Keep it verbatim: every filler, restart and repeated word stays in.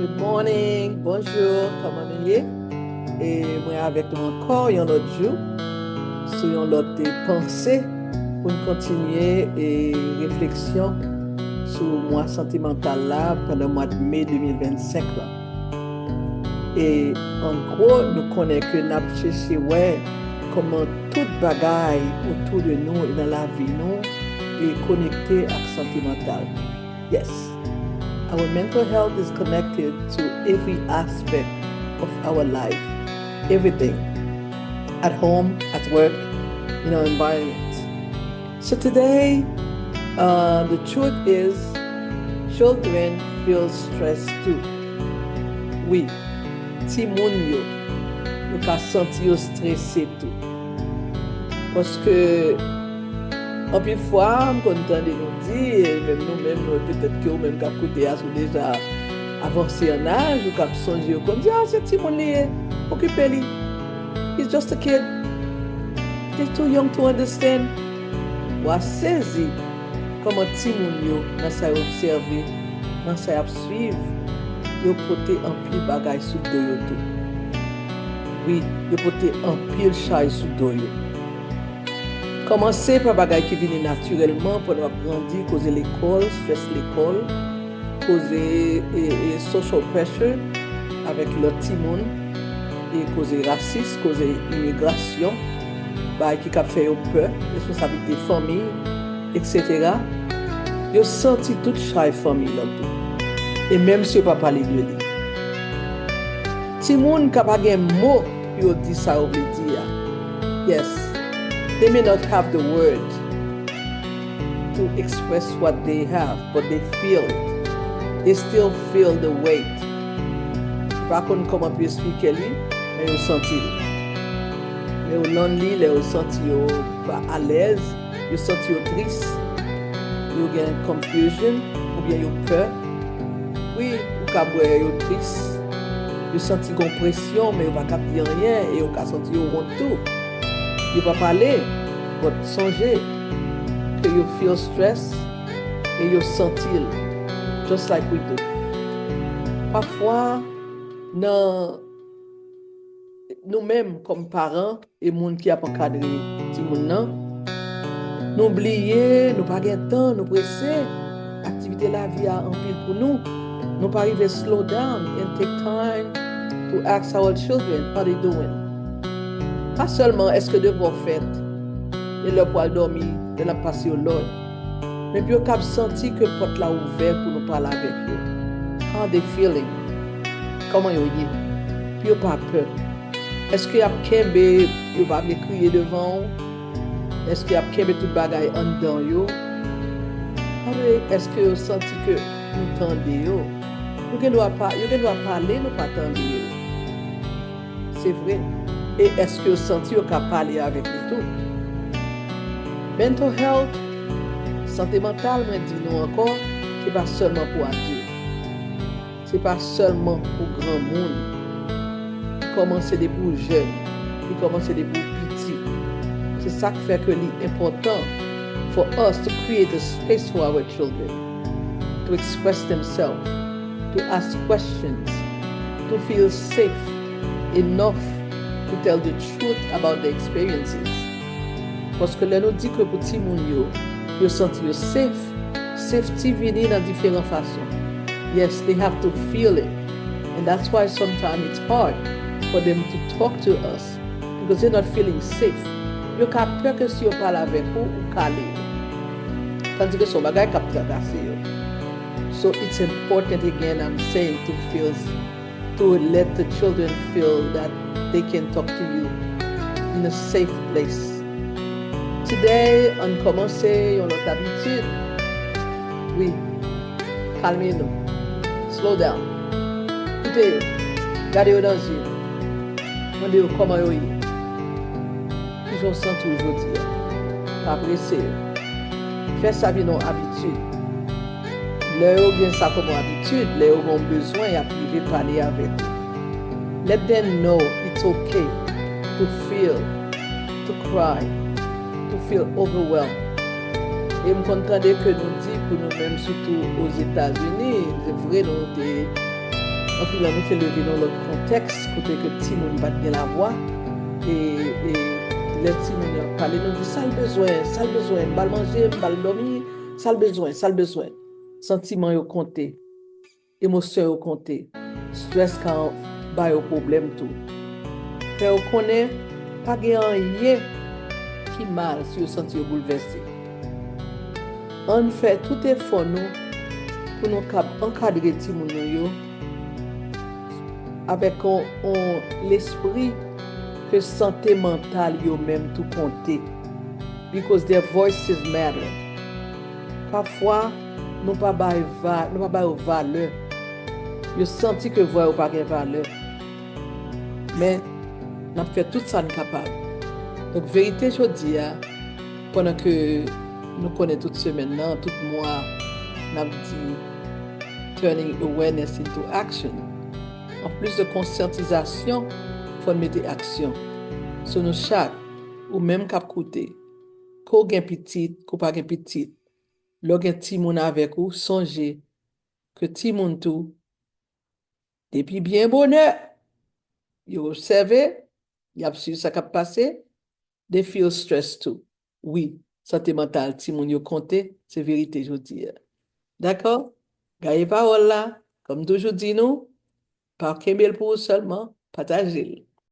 Good morning, bonjou, kòman nou ye? E mwen avèk nou ankò yon lòt jou sou yon lòt, e, panse pou n kontinye, e, refleksyon sou mwa sante mantal la pandan mwa me de mil vennsenk la. E an gwo, nou konnen ke n ap chèche wè kòman tout bagay otou de nou e nan lavi nou e konekte ak sante mantal. Yes, our mental health is connected to every aspect of our life, everything, at home, at work, in our environment. So today, uh, the truth is, children feel stress too. Wi, timoun yo, yo ka santi yo strese tou. Paske anpil fwa, m konn tande nou di, e menm nou menm, nou, petèt ke ou menm k ap koute a, si w deja avanse an aj, ou k ap sonje, ou konn di, "Ah, se timoun li ye, okipe li. He's just a kid. He's too young to understand." W a sezi kòman timoun yo, nan sa y obsève, nan sa y ap swiv, yo pote anpil bagay sou do yo tou. Wi, yo pote anpil chay sou do yo. Kòmanse pa bagay ki vini natirèlman pandan w ap grandi, koze lekòl, strès lekòl, koze, e, e, social pressure avèk lòt timoun, e koze rasis, koze imigrasyon, bagay ki kab fè yo pè, responsablite fanmi, etsetera. Yo santi tout chay fanmi lan tou. E menm si yo pa pale de li. Timoun ka pa gen mo pou yo di sa yo vle di a. Yes, they may not have the word to express what they have, but they feel it. They still feel the weight. Yo pa konn kòman pou yo eksplike li, men yo santi l. Lè yo lonely, lè yo santi yo pa alèz, yo santi yo tris, yo gen confusion, oubyen yo pè. Wi, ou ka wè yo tris, yo santi gon presyon, men yo pa kab di anyen, e yo ka santi yo wont tou. Yo pa pale, but sonje ke yo feel stress, e yo santi l, just like we do. Pafwa, nan nou menm kòm paran e moun ki ap ankadre timoun nan, nou bliye, nou pa gen tan, nou prese, aktivite lavi a anpil pou nou. Nou pa rive slow down and take time to ask our children how they doing. Pa sèlman èske devwa w fèt, e lè w pral dòmi, lè n ap pase yo lòd. Men pou yo kab santi ke pòt la ouvè pou nou pale avèk yo. How they feeling? Kòman yo ye? Pou yo pa pè. Èske y ap kenbe, yo pa vle kriye devan w? Èske y ap kenbe tout bagay anndan yo? Anben, èske yo santi ke nou tande yo? Nou gen dwa pa, yo gen dwa pale, nou pa tande yo. Se vre. E èske yo santi yo ka pale avèk li tou? Mental health, sante mantal, mwen di nou ankò, se pa sèlman pou adilt. Se pa sèlman pou granmoun. Li kòmanse depi w jèn. Li kòmanse depi w piti. Se sa k fè ke li enpòtan for us to create a space for our children to express themselves, to ask questions, to feel safe enough to tell the truth about their experiences. Paske lè nou di ke pou timoun yo, yo santi yo safe, safety vini nan diferan fason. Yes, they have to feel it. And that's why sometimes it's hard for them to talk to us because they're not feeling safe. Yo ka pè ke si yo pale avèk ou, ou kale yo. Tandis ke se yon bagay k ap trakase yo. So it's important, again, I'm saying, to feel, to let the children feel that they can talk to you in a safe place. Today, ann kòmanse yon lòt abitid. Wi, kalme nou. Slow down. Koute yo. Gade yo nan zye. Mande yo kòman yo ye. Kijan w santi w jodi a? Pa prese yo. Fè sa vin yon abitid. Lè yo gen sa kòm yon abitid, lè yo gen yon bezwen, y ap rive pale avèk ou. Let them know it's okay to feel, to cry, to feel overwhelmed. E m konn tande ke nou di pou nou menm, sitou Ozetazini, se vre nou te, Anpil an nou te leve nan lòt kontèks, kote ke timoun pa t gen lavwa. E, e lè timoun yo ap pale, nou di, "Sa l bezwen, sa l bezwen, m ba l manje, m ba l dòmi, sa l bezwen, sa l bezwen." Santiman yo konte, emosyon yo konte. Strès ka ba yo pwoblèm tou. Fè yo konnen pa gen anyen ki mal si yo santi yo boulvèse. Ann fè tout efò nou pou nou kab ankadre timoun nou yo avèk yon, yon lespri ke sante mantal yo menm tou konte. Because their voices matter. Pafwa, nou pa bay va, nou pa bay yo valè. Yo santi ke vwa yo pa gen valè. Men, n ap fè tout sa n kapab. Donk, verite jodi a, pandan ke nou konnen tout semèn nan, tout mwa, n ap di turning awareness into action. Anplis de konsyantizasyon, fò n mete aksyon. So nou chak, ou menm k ap koute, ke w gen pitit, ke w pa gen pitit, lè w gen timoun avèk ou, sonje ke timoun tou, depi byen bonè, yo obsève, y ap swiv sa k ap pase, they feel stress too. Wi, sante mantal timoun yo konte, se verite jodi a. Dakò? Gaye pawòl la, kòm m toujou di nou, pa kenbe l pou ou sèlman, pataje l.